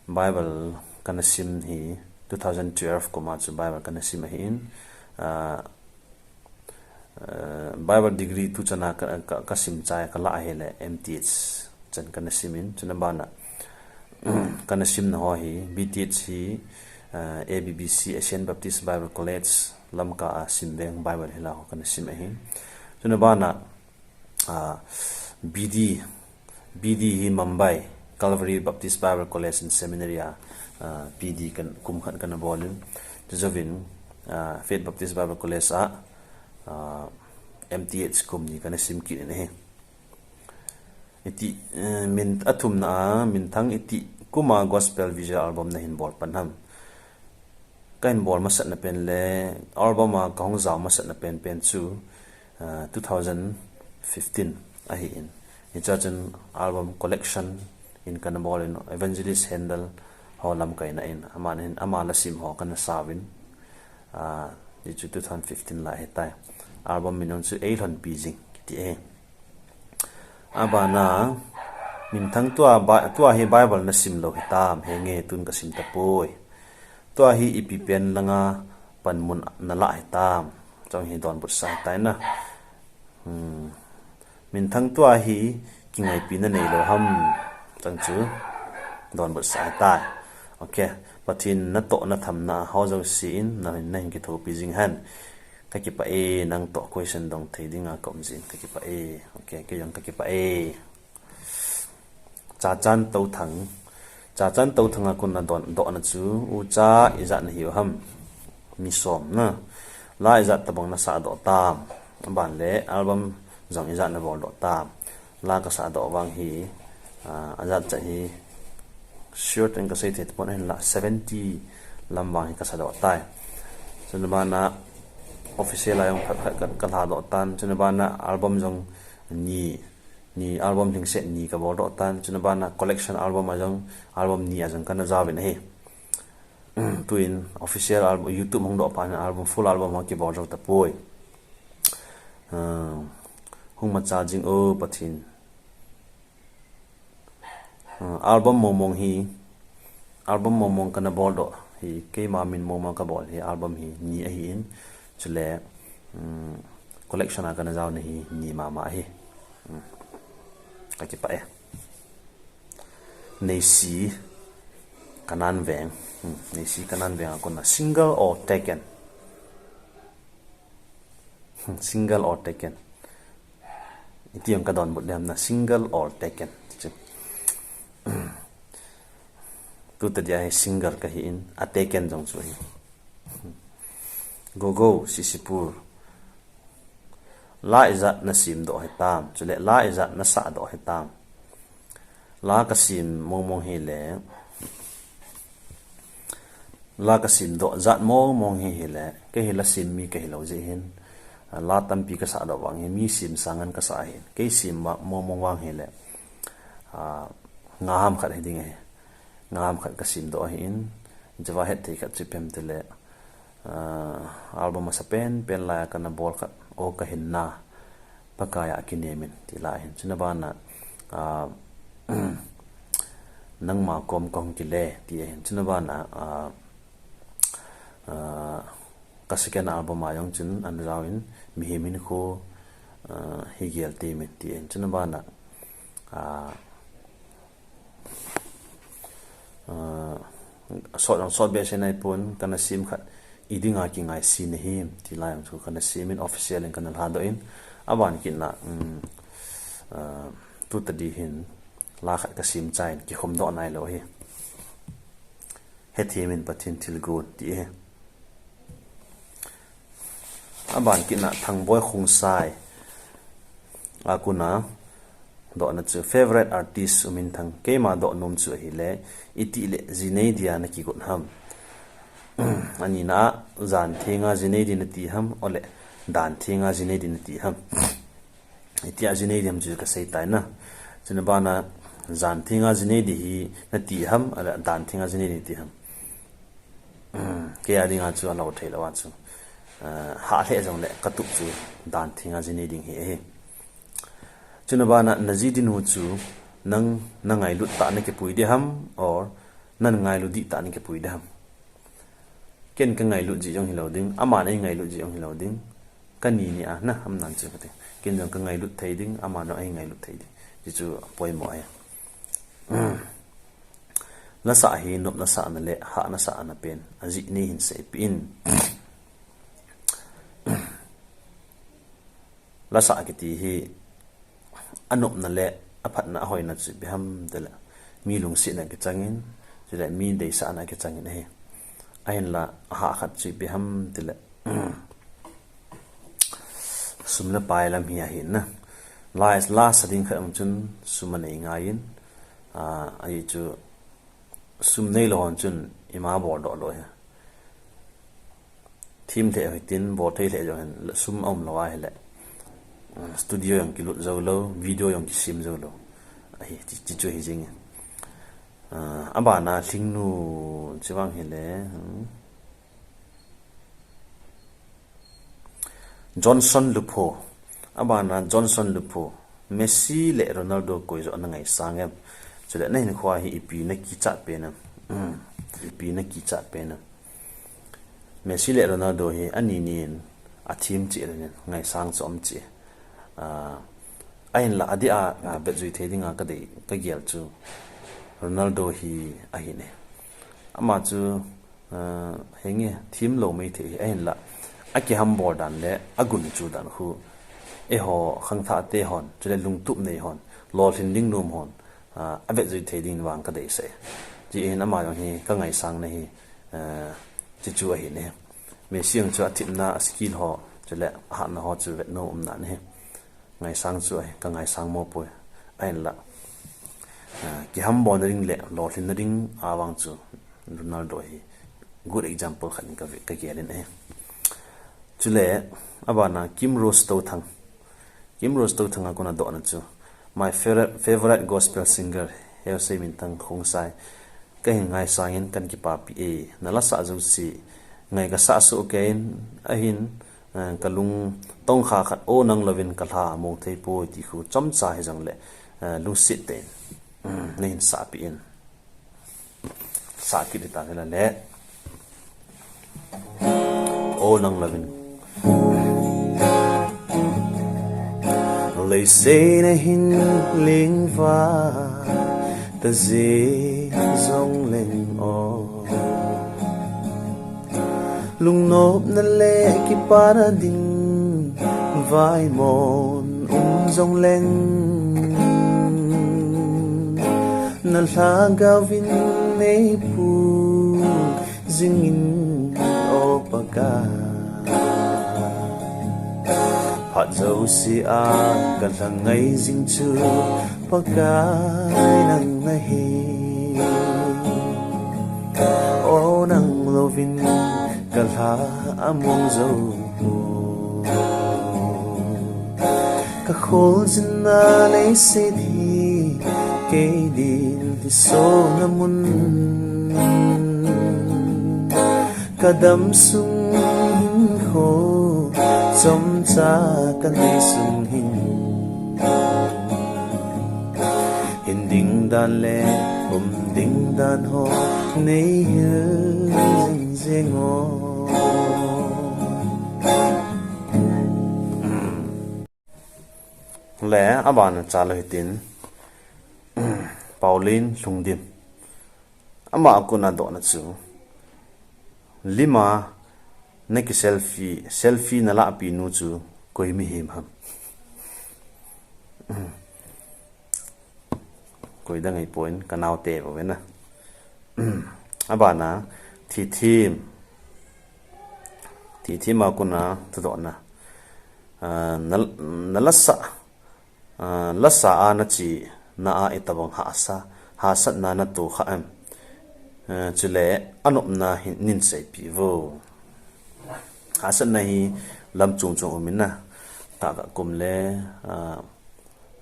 Bible ka na sim hi two thousand twelve kuma chu Bible ka na sim ahin. Ah, eh, Bible degree tu chana ka, ka, ka sim chai ka la ahile M T H chan ka na sim in, chuna bana ka na sim na ho hi B T H hi, eh, A B B C, Asian Baptist Bible College, Lamka a sim veng Bible hi la ho ka na sim ahin. Chuna bana, ah, B D, B D hi Mumbai, Calvary Baptist Bible College and Seminary a, ah, B D kan, kum khat ka na bol in. Chujou vin, ah, Faith Baptist Bible College a, ah, M T H kum ni ka na sim kit in ahi. Iti, eh, min, athumna a, Minthang iti kuma gospel visual album na hin bol pan ham. Ka hin bol masat na pen le, album a ka hung jao masat na pen pen chu, ah, two thousand fifteen ahin. Hicha chun album collection in ka na bol in, Evangelist Handel ho lamkaina in, ama hin, ama la sim ho ka na sauvin, ah, hichu two thousand fifteen la hetai. Album min jong chu Eilhonpi Jing kiti ahi. Abana, Minthang tua ba, tua hi Bible na sim lou hitam, henge tun ka sim tapoi. Tua hi ipi pen langa panmun na la hitam. Chong hi donbut sa hitai na. Hmm. Minthang tua hi kingaipi na nei lou ham. Chang chu donbut sa hitai. Okay. Pathen natoh na thamna ho jouse in na, na hin kithopi jing hen. Ka kipah e, nang toh question dong thei dinga ka um jin, ka kipah e. Okay, kei jong ka kipah e. Chachan Touthang. Chachan Touthang a kon na don, doh na chu, ucha ijat na hiu ham. Mi som na. La ijat tabang na sa doh tam. Aban le album jong ijat na bol doh tam. La ka sa doh vang hi, ah, ajat cha hi, sure ten ka sei thei tapon ahin la seventy lam vang hi ka sa doh tai. Chuna bana official a jong khat khat ka, ka la doh tan. Chuna bana album jong ni, ni album lhingset ni ka bol doh tan. Chuna bana collection album a jong, album ni a jong ka na jaovin ahi. Tuin official album, YouTube hung doh phat in album, full album ho kibol jou tapoi. Ah, hung macha jing o Pathen. Ah, album mong mong hi, album mong mong ka na bol doh hi, keima min mong mong ka bol hi, album hi ni ahin, chule, um, collection a ka na jao na hi ni mama ahi. Um, ka kipah e. Neisi Kanan Veng. Hmm, Neisi Kanan Veng a kon na single or taken. Hmm, single or taken. Iti jong ka donbut ding ham na single or taken. Tuta dia hi single ka hi in, a taken jong chu hi. Gogo, Sisipur. La ijat na sim doh hitam, chule la ijat na sa doh hitam. La ka sim mong mong hile, la ka sim doh jat mong mong hi hile, kei hi la sim mi ka hi lou jeh hin, la tampi ka sa doh vang hi, mi sim sangan ka sa hin, kei sim mong mong vang hile, ah, nga ham khat hi ding ahi. Nga ham khat ka sim doh ahin, java het thei khat chu ipi ham tile, ah, album masa pen pen lai a ka na bol khat, O Ka Hinna, Pakai a Kinem in, ti la ahin. Chuna bana, ah, Nangma Kom Ka Hung Kile, ti ahin. Chuna bana, ah, ah, Ka second album a jong chun ana jaovin, Mihem Hinkho, ah, hi gel temin ti in. Chuna bana, ah, ah, sot ang sot be se nai pon kana sim khat i dinga kingaisih na hi ti lai ang chu kana simin official in kana lhadoh in. Aban kit na, um, ah, tu tadi hin la khat ka sim chain kikhum doh nai lou hi. Hethimin Pathen thilgon ti hi. Aban kit na Thangboi Khongsai a kona dohna chu favorite artist U Minthang, keima doh nom chu ahile, itih le Jinei dia na kigot ham. Ani na, Janthenga Jinei di na ti ham, ole, Danthenga Jinei di na ti ham. Itia Jinei di ham chu ka sei tai na. Chuna bana Janthenga Jinei di hi na ti ham, ole, Danthenga Jinei di na ti ham. Kei a dinga chu a lou thei lou a chu. Ah, ha le jong le ka tup chu Danthenga Jinei ding hi ahi. Chuna bana na ji dinu chu nang na ngailut ta na kipui di ham or nan ngailut di ta na kipui di ham. Ken ka ngailut ji jong hilou ding, aman ei ngailut ji jong hilou ding. Ka ni ni a na ham nan chu ka ti. Ken jong ka ngailut thei ding, aman jong ei ngailut thei ding. Ji chu poimo ahi. Lasa hi nopna sahna le hahna sahna pen a ji ni hin seipeh in. Lasa kiti hi a nopna le a phatna a hoina chu ipi ham tile mi lungsetna kichangin, chule mi deisahna kichangin ahi. Ahinla a hah khat chu ipi ham tile sum le pai lam hi ahin na. Lasa ding khat um chun sum a nei ngaiyin, ah, ahi chu sum nei lou hon chun ima bol doh lou hi. Thim lheh hitin, bol thei lheh jong hin, sum a um lou ahile, ah, studio jong kilut jou lou, video jong kisem jou lou. Ahi, chi, chi chu hi jing. Ah, abana Lhingnu chu vang hile, hmm. Johnson Lupho. Abana Johnson Lupho. Messi le Ronaldo koi joh na ngaisang em? Chule na hinkhoa hi ipi na kichat pen em? Hmm. Ipi na kichat pen em? Messi le Ronaldo hi ani nin a thim cheh le nin ngaisang chu um cheh. Ah, ahinla adeh a, ah, vet jui thei dinga ka dei, ka gel chu Ronaldo hi ahin e. Ama chu, ah, henge thim lou mei thei hi ahinla a kihambol dan le a gunchu dan khu eiho khangthah te hon, chule lungtup nei hon, lolhin ding nom hon, ah, a vet jui thei ding vang ka deisah e. Chi hin ama jong hi ka ngaisang na hi, ah, chi chu ahin e. Messi jong chu a thimna, a skill ho, chule a hatna ho chu vet nom um nan ahi. Ngaisang chu ahi, ka ngaisang mo poi. Ahinla, ah, kihambol na ding le lolhin na ding a vang chu Ronaldo hi good example khat in ka ve, ka gel in ahi. Chule, abana Kim Rose Touthang. Kim Rose Touthang a kona dohna chu, my favorite, favorite gospel singer, Heuseimintang Khongsai. Ka hin ngaisang in kan kipapi e, na lasa jouse ngai ka sah soh kei in, ahin, eh, ka lung tongkha khat o nang louvin ka lha mong thei poi ti khu chomcha hi jong le, eh, lungset tah in, mm, na hin sahpi in. Sah kit ta hila le. O nang louvin. Leiset a hin lengvai ta jeh jong leng o. Lungnopna le kipana ding vaimon um jong leng. Na lhagao vin nei pu jingin o Pakai. Phat jouse a ka lhangai jing chu Pakai nang nahi. O nang louvin ka lha among jou. Ka kholjinna leiset hi kei din hisona mun. Ka damsung hinkho chomcha ka neisung hin. Hin ding dan le um ding dan ho nei hil jing jeng o. Le abana cha lo hitin, Pauline Lhungdim. Ama a kona dohna chu, lima na ki selfie, selfie na lahpi nu chu koi mihem ham. Koi dang ahipon, ka naote bou ve na. Abana, Thithim. Thithim a kona thudohna. Ah, na, na lasa, ah, lasa a na chena a itobang hahsa, hahsatna na to kha em. Ah, chule anopna hin nin seipeh vo. Hahsatna hi lam chom chom um in na. Kah, kah kum le, ah,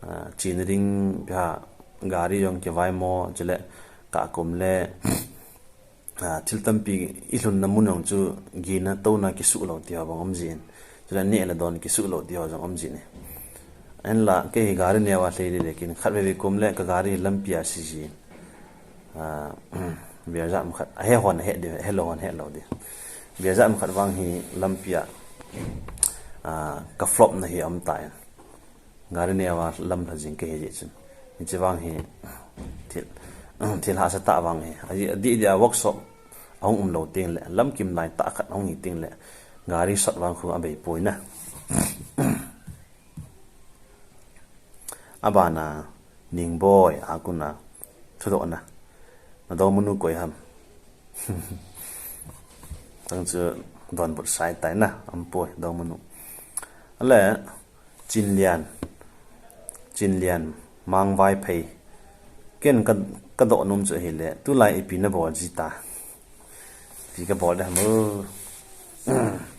ah, chena ding, ha, gari jong kivaimo, chule kah kum le, ah, thil tampi ilhunna mun jong chu gina tona kisuh lou ti ho bang um jin. Chule neh le don kisuh lou ti ho jong um jin e. Ahinla kei hi gari neo a lhei le le kin khat veve kum le ka gari lampi a si jin. Ah, beer jam khat. Ahe hon ahe di, ahe lou hon ahe lou di. Beer jam khat vang hi lampi a, ah, ka flop na hi um tan. Gari neo a lamlha jing ka hi jeh chun. Hiche vang hi thil, thil hahsa tah vang hi. Adih, adih a workshop ahung um lou teng le, lamkim lai tah khat ahung hi teng le, gari sot vang khu abei poi na. Abana, Ningboi a kona thudohna. Na dongmanu koi ham. Tang chu donbut sai tai na, aum poi dongmanu. Ale, Chinlian, Chinlian, Mangvaiphei. Ken ka, ka dohnom chu ahile, tulai ipi na bol ji ta. Ipi ka bol de ham o.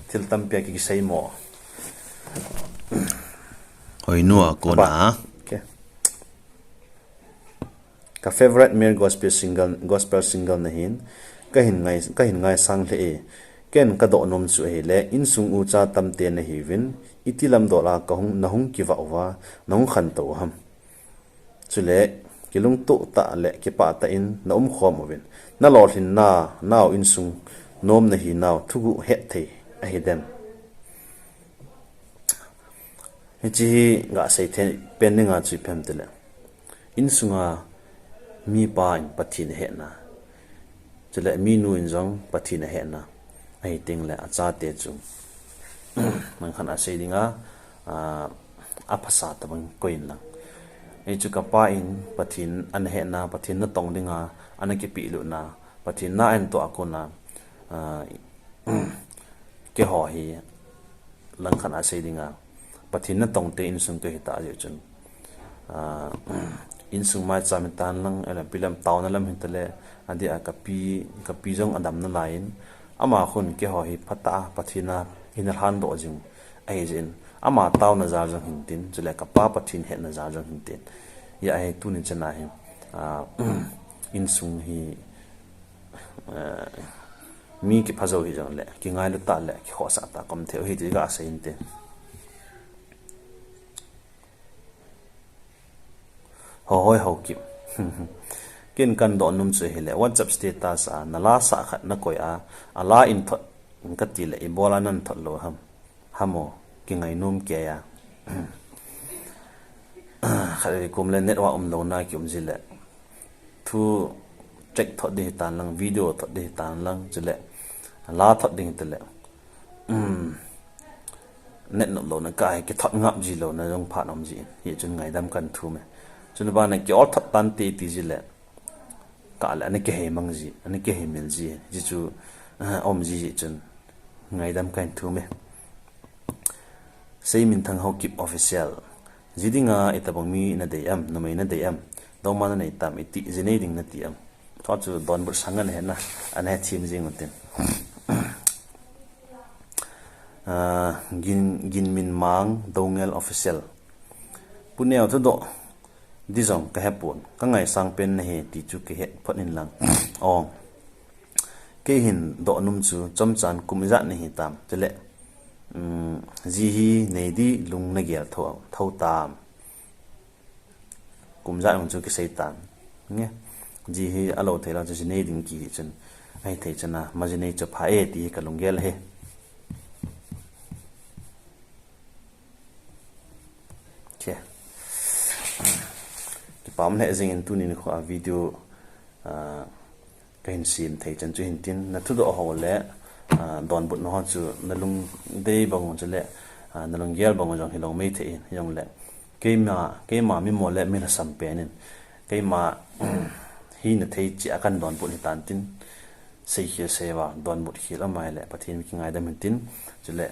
Thil tampi a ki, kisei mo. Hoinu a kona. Ba. Okay. Ka favorite male gospel singer, gospel singer nahin, ka hin ngai, ka hin ngaisang lheh e. Ken ka dohnom chu ahile, insung ucha tamte nahiuvin, iti lamdol a ka hung, na hung kivah uva, na hung khantou u ham. Chule, kilungtoh tah le kipah tah in na umkhom uvin. Na lolhinna, nau insung nom nahinau, thuguh hetthei ahi dem. Hiche hi gasei thei pen dinga chu ipi ham tile, insunga mipa in Pathen ahetna, chule minu in jong Pathen ahetna, ahi teng le achate chu, langkhat a sei dinga, ah, aphasa tobang koi in lang. Hichu kapa in Pathen ana hetna, Pathen natong dinga ana kipehlutna, Pathen na ahin toh a kona, ah, keiho hi langkhat a sei dinga, Pathen natongte insung kahi tah jeh chun, ah, insung maicham hitan lang, ahile pi lam taona lam hitale, adeh a kapi, kapi jong adam nalai in, ama khun keiho hi phatah a Pathen a ina lhandoh jing ahi jeh in, ama taona jal jong hintin, chule kapa Pathen hetna jal jong hintin. Hijeh a hi tuni chan a hi, ah, insung hi, eh, mi kipha jou hijongle, kingailu tah le, kikhohsah tah kaum thei u ahi ti gasei inte. Hohoi Haokip. Ken kadohnom chu ahile, WhatsApp status a, na la sah khat nakoi a, ala in thot, kati le, ibola nathot lou ham. Hamo, kingainom kei a. Khatvei kum le network umlouna kium ji le. Thu track thot ding hitan lang, video thot ding hitan lang, chule la thot ding hitale, um, net nop louna kah hi kithot ngap ji louna jong phat um ji, hichun ngaidam kahin thum e. Chun abana ki-ol thot tante ti ji le, kah le ana kihei mang ji, ana kihei mil ji, hichu, ah, um ji jeh chun ngaidam kahin thum e. Seiminthang Haokip Official. Ji dinga itobang mi nadei am, numei nadei am, dongma nanei tam, iti ji nei ding nati am. Tua chu donbut sang ana hena, ana hethem jing utin. Ah, Gin, Ginminmang Doungel Official. Pu Neo thudoh di jong kahepon, kangaisang pen nahi ti chu kihet phot in lang. Ong. Kei hin dohnom chu chomchan kum ijat nahi tam, chule, um, ji hi nei di lung nagel tho, tho tam. Kum ijat jong chu kisei tan. Nge. Ji hi alou thei lou chu ji nei ding kihi chun. Ahithei chun a, ma ji nei chu pha e ti hi kalunggel ahi. Che. Pam le jing in tuni nikho a video, ah, kahin sem thei chan chu hin tin, na thudoh ho le, ah, donbutna ho chu na lungdei bang u chu le, ah, na lunggel bang u jong hilou mei thei in, jong le. Keima, keima mi mo le mi lhasam pen in. Keima, hi na thei chi a kan donbut hi tan tin, sei khel sei va, donbut khel a mai le, Pathen mi kingaidam hin tin, chu le,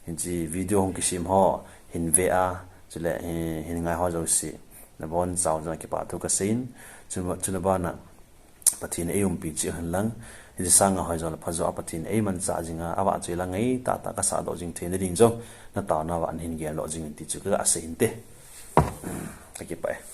hin chi video hung kisem ho, hin ve a, chu le, hi, hin ngai ho jouse, na bon chau jong kipathu kasei in, chu, chu na bana, Pathen ei umpi cheh hen lang, hiche sanga hoi jong le phajo a Pathen ei manchah jing a, avahchoi la ngai tah tah kasah doh jing theina ding jong, na taona uva hin geldoh jing in ti chu ka sei in te. Ka kipah e.